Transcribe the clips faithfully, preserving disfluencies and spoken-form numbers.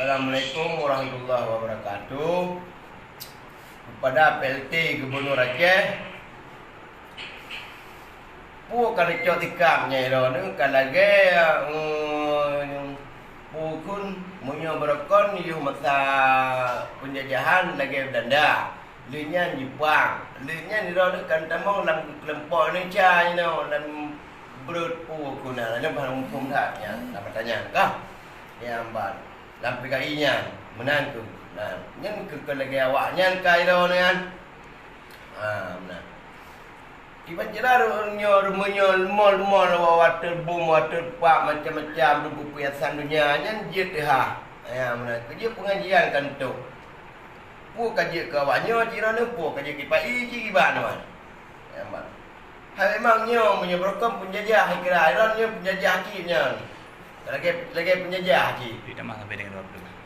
Assalamualaikum warahmatullahi wabarakatuh. Kepada P L T Gubernur Aceh, peue ka neucok tikam nyan droeneuh ka lagèe, eh, peue kheun, meunyoe beureukan yoh masa penjajahan lagèe Belanda. Lheueh nyan Jepang. Lheueh nyan droeneuh kan tamong lam keulompok Indonesia inoe, lam breuet peue kheun na, lam muphom that nyan, lam ata nyan kah? Nyan ban. Lam P K I nyan, meunan keuh. Nah, nyan keuh, keuh lagèe awak nyan ka inoe nyan. Ha, meunan. Kiban cara nyoe, rumoh nyoe, lemon-lemon, watèe bom, watèe pak, macam-macam, peue-peue hiasan donya nyan jeuet teuhah. Ya, meunan. Keu jeuet pengajian kan tu. Peue ka jeuet keu awak nyoe, cit droeneuh peue ka jeuet keu P K I cit kiban nyoe. Ya, meunan. Hai memang nyoe, meunyoe beureukan penjajah, hai kira droeneuh nyoe penjajah cit nyan. Lagèe, lagèe penjajah cit. Duit tamah sampai dengan dua puluh.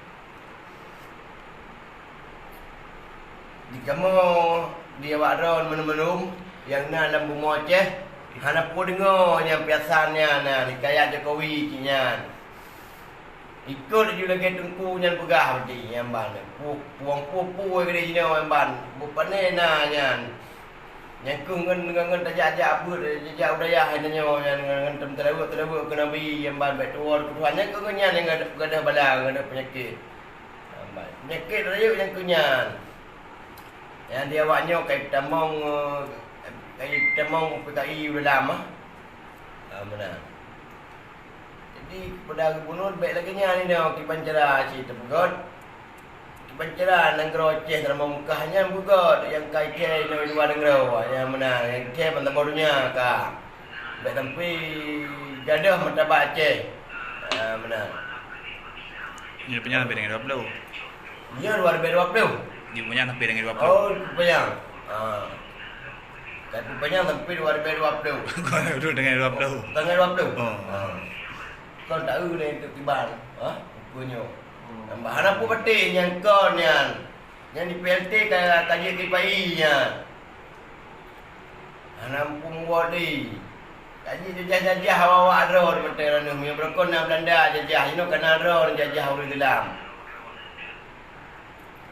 Di kamoe, di awak droen mandum-mandum nyang na lam bumoe Aceh, hana peue deungoe nyang piasan nyan, na hikayat Jokowi cit nyan. Ikot laju lagèe teungku nyan peugah, berarti nyang ban. Pu-, puang pu-pu geude jinoe nyang ban. Bukeupané na nyan. Nyang keuh ngon, ngon, ngon tajak-jak beuet, jak u dayah tanyoe nyan, ngon, ngon tem-, teulaweuek-teulaweuek keu Nabi, nyang ban bèk tuwoe keu Tuhan. Nyang keuh ngon nyan nyang gadôh, gadôh bala, gadôh peunyakét. Nyang ban. Peunyakét rayeuk nyang keuh nyan. Nyang di awak nyoe ka jipeutamong, eh, ka jipeutamong P K I u dalam, ah. Ah, meunan. Jadi, keupada gubunur bèk lagèe nyan inoe kiban cara cit teupeugöt. Kiban cara nanggroe Aceh dalam Meukah nyan beugöt, nyang ka ikhèe inoe luwa nanggroe, nyang meunan, nyang ikhèe bansaboh donya ka. Bèk sampai gadôh martabat Aceh. Ah, meunan. Nyoe panyang sampai dengan dua puluh. Nyoe dua ribu dua puluh. Nyoe panyang sampai dengan dua puluh. Oh, panyang. Ah. Tapi panyang sampai dua ribu dua puluh. Dulu dengan dua puluh. Tanggal dua puluh. Oh. Ah. Kon tahu ni tu kiban. Ha? Buku nyoe. Tambah hana pun betul nyang kon nyan. Nyan di P L T ka, ka jeuet keu P K I nyan. Hana muphom buet lé. Ka jeuet jajah-jajah awak-awak droe di mata droeneuh. Meunyoe beureukan na Belanda jajah, jinoe ka na droe jajah ureueng Islam.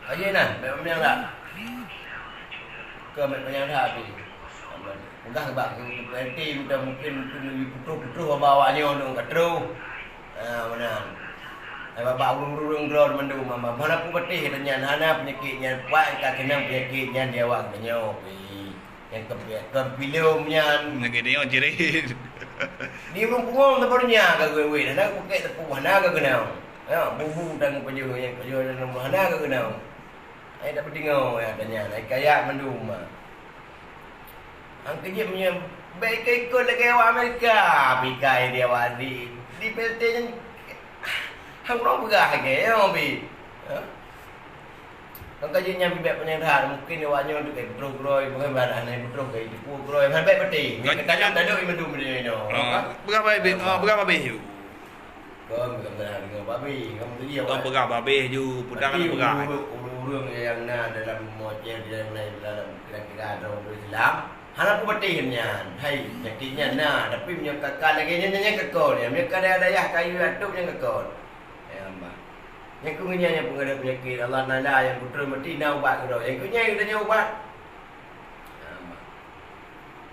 Ka jeuet na, bèk panyang that. Ka bèk panyang that pih. Peugah bak P L T, mungkin, mungkin geuputôh-putôh bak awak nyoe nyoe ka troh. Ha, meunan. Hai babah ureueng-ureueng droe mandum, ma-, ma-, mana peupatéh gata nyan hana peunyakét nyan, pat ka keunong peunyakét nyan di awak geutanyoe pih. Nyang keu-, keu pilom nyan. Lagèe tanyoe jiréh. Di ureueng pungo saboh donya ka geuwét, hana peuket teupeu, hana ka keunong. Ya, bubu dan pajoh, nyang pajoh dan hana ka keunong. Hai tapeudeungoe, ya, gata nyan, hai kaya mandum, ma. Nyang keujeuet meunyoe bèk ikot-ikot lagèe awak Amerika, pikai di awak di, di P L T nyan, han kurang peugah lagèe nyoe pih. Ha? Nyang keujeuet nyan pih bèk panyang that, mungkin awak nyoe tu kai peutroh keudroe, bukan barang nyan peutroh kai teupeu keudroe, han bèk patéh. Nyan keudroe mandum di nyoe. Ha? Peugah babeh, ha, peugah babeh. Kon, kon peugah babeh, kon tadi awak. Kon peugah babeh ju, peudang hana peugah. Ureueng-ureueng nyang na dalam mojeh, nyang na dalam kira-kira droe Islam, hana peupatéh nyan. Hai, peunyakét nyan na, tapi meunyoe ka, ka lagèe nyan, nyan ka kon, nyan meunyoe ka dayah-dayah kayu atop nyan ka kon. Ya, bah. Nyang keu nyan nyang peungadang peunyakét, Allah Taala nyang peutrön maté na ubat keudroe. Nyang keu nyan geutanyoe ubat. Ya, bah.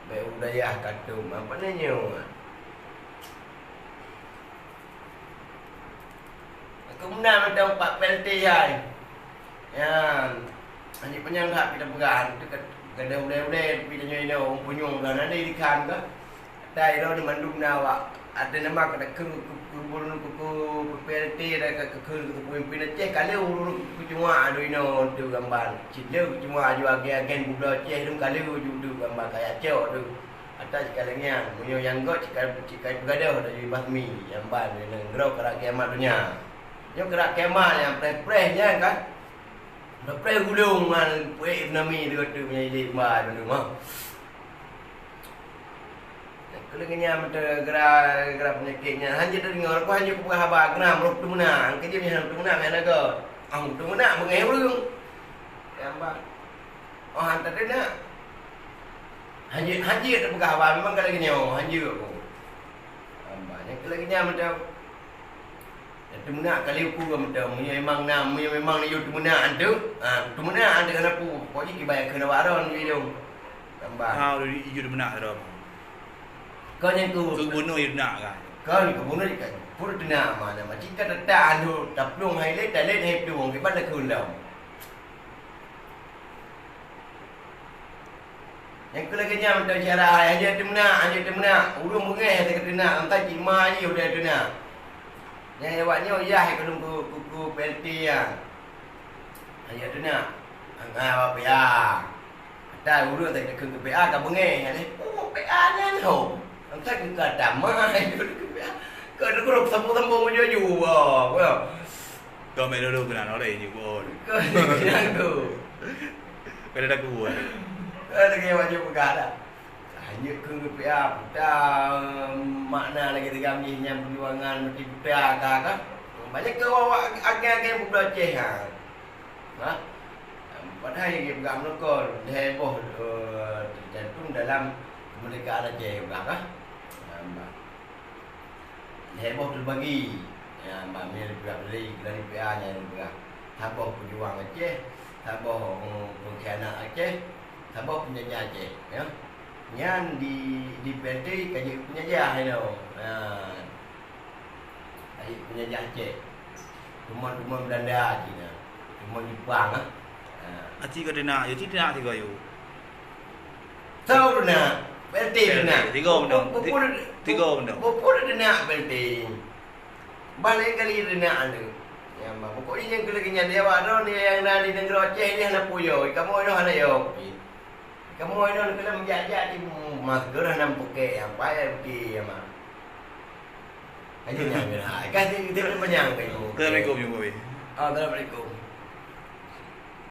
Bèk u dayah ka tom, apa nyan nyoe? Keu meunan mantong pat P L T hai. Nyan, hanjeuet panyang that pih tapeugah, teuka gadôh ulèe-ulèe pih tanyoe inoe, ureueng punyueng ka na di dikhan ka. Ata inoe di mandum na awak. Ata nama ka takheun keu, keu, keu, keu P L T dan ka, ka kheun keu peumimpin Aceh, ka lheueh ureueng keucuak adu inoe untuk gambar. Cit lheueh keucuak aju agen-agen bubloe Aceh tu ka lheueh aju untuk gambar kaya cok tu. Ata sikaleng nyan, meunyoe nyang göt cit ka, cit ka peugadôh laju basmi, nyang ban nanggroe keurak kiamat donya. Nyoe keurak kiamat nyang preh-preh nyan kan. Preh-preh gulong ngon peuék tsunami tu, tu meunyo ilèe ba bandum, ha. Keu lagèe nyan meuteugera, geura peunyakét nyan. Hanjeuet tadeungoe, aku hanjeuet kupeugah haba, keunan meurok teumeuna. Keujeuet nyan teumeuna, meunan ke? Ah, teumeuna beungèh ureueng. Nyang ban. Oh, hana teudeungoe. Hanjeuet, hanjeuet tapeugah haba, memang ka lagèe nyoe, hanjeuet ku. Haba, nyang keu lagèe nyan mantong. Teumeunak kali uku mantong. Meunyoe memang na, meunyoe memang na yue teumeunak antu, ha, teumeunak antu keunan pu. Pokok jih kiban keunan baron di lôn. Tambah. Ha, udah di-, ijue teumeunak dah. Kau nyang ku. Keu bunoe yue nak kan? Kau ni keu bunoe kan? Pura teunak mana? Macam ka tetak antu, taplueng hai lé, talét hai plueng. Kiban dah keu lom. Nyang keu lagèe nyan mantong syedara hai, hanjeuet teumeunak, hanjeuet teumeunak. Ureueng beungèh hana teunak, entah cit ma jih udah teunak. Nyang lewat nyoe yah keu lôn keu, keu, keu P L T nyan. Hanjeuet teunak. Angah bak P A. Ata ureueng tak keu P A ka beungèh, oh, P A nyan ho. Entah keu ka tamah, keu P A. Keu lôn sambung-sambung aju-aju, wah, wah. Kau main dulu kena noleh je, Bol. Kau ni kena aku. Kau dah takut, Bol. Kau lagi awak je peugah dah. Hanya keu rupiah, puta makna lagi digam jih nyan perjuangan meuti puta ka ka. Banyak keu awak agen-agen peubloe Aceh ha. Ha? Padahai lagi peugah meulukon, lhèe boh, eh, tercantum dalam kemerdekaan Aceh peugah ka. Ha, bah. Lhèe boh teubagi. Ya, bak mie dipeugah beli, dari P A nyan dipeugah. Saboh peujuang Aceh, saboh, eh, pengkhianat Aceh, saboh penjajah Aceh, ya. Nyan di, di P L T ka jeuet penjajah inoe. Ya. Ka jeuet penjajah Aceh. Teuma-teuma Belanda cit nyan. Teuma Jepang, ah. Ha. Aci ka teunak, ya, ci teunak tiga yu. Soe teunak? P L T teunak. Tiga benda. Bukon, bukon, tiga benda. Bukon teunak P L T. Bah laén kali teunak tu. Ya, bah, pokok jih nyang keu lagèe nyan, di awak droe ni nyang na di nanggroe Aceh ni hana peue yo. Kamoe nyoe hana yo. Kamoe nyoe keuneuk jak-jak di masker hana pukèk, ya, payah putih, ya, mah. Aja nyan keunan. Kasih kita panjang, Pak Ibu. Assalamualaikum, Ibu. Ah, assalamualaikum.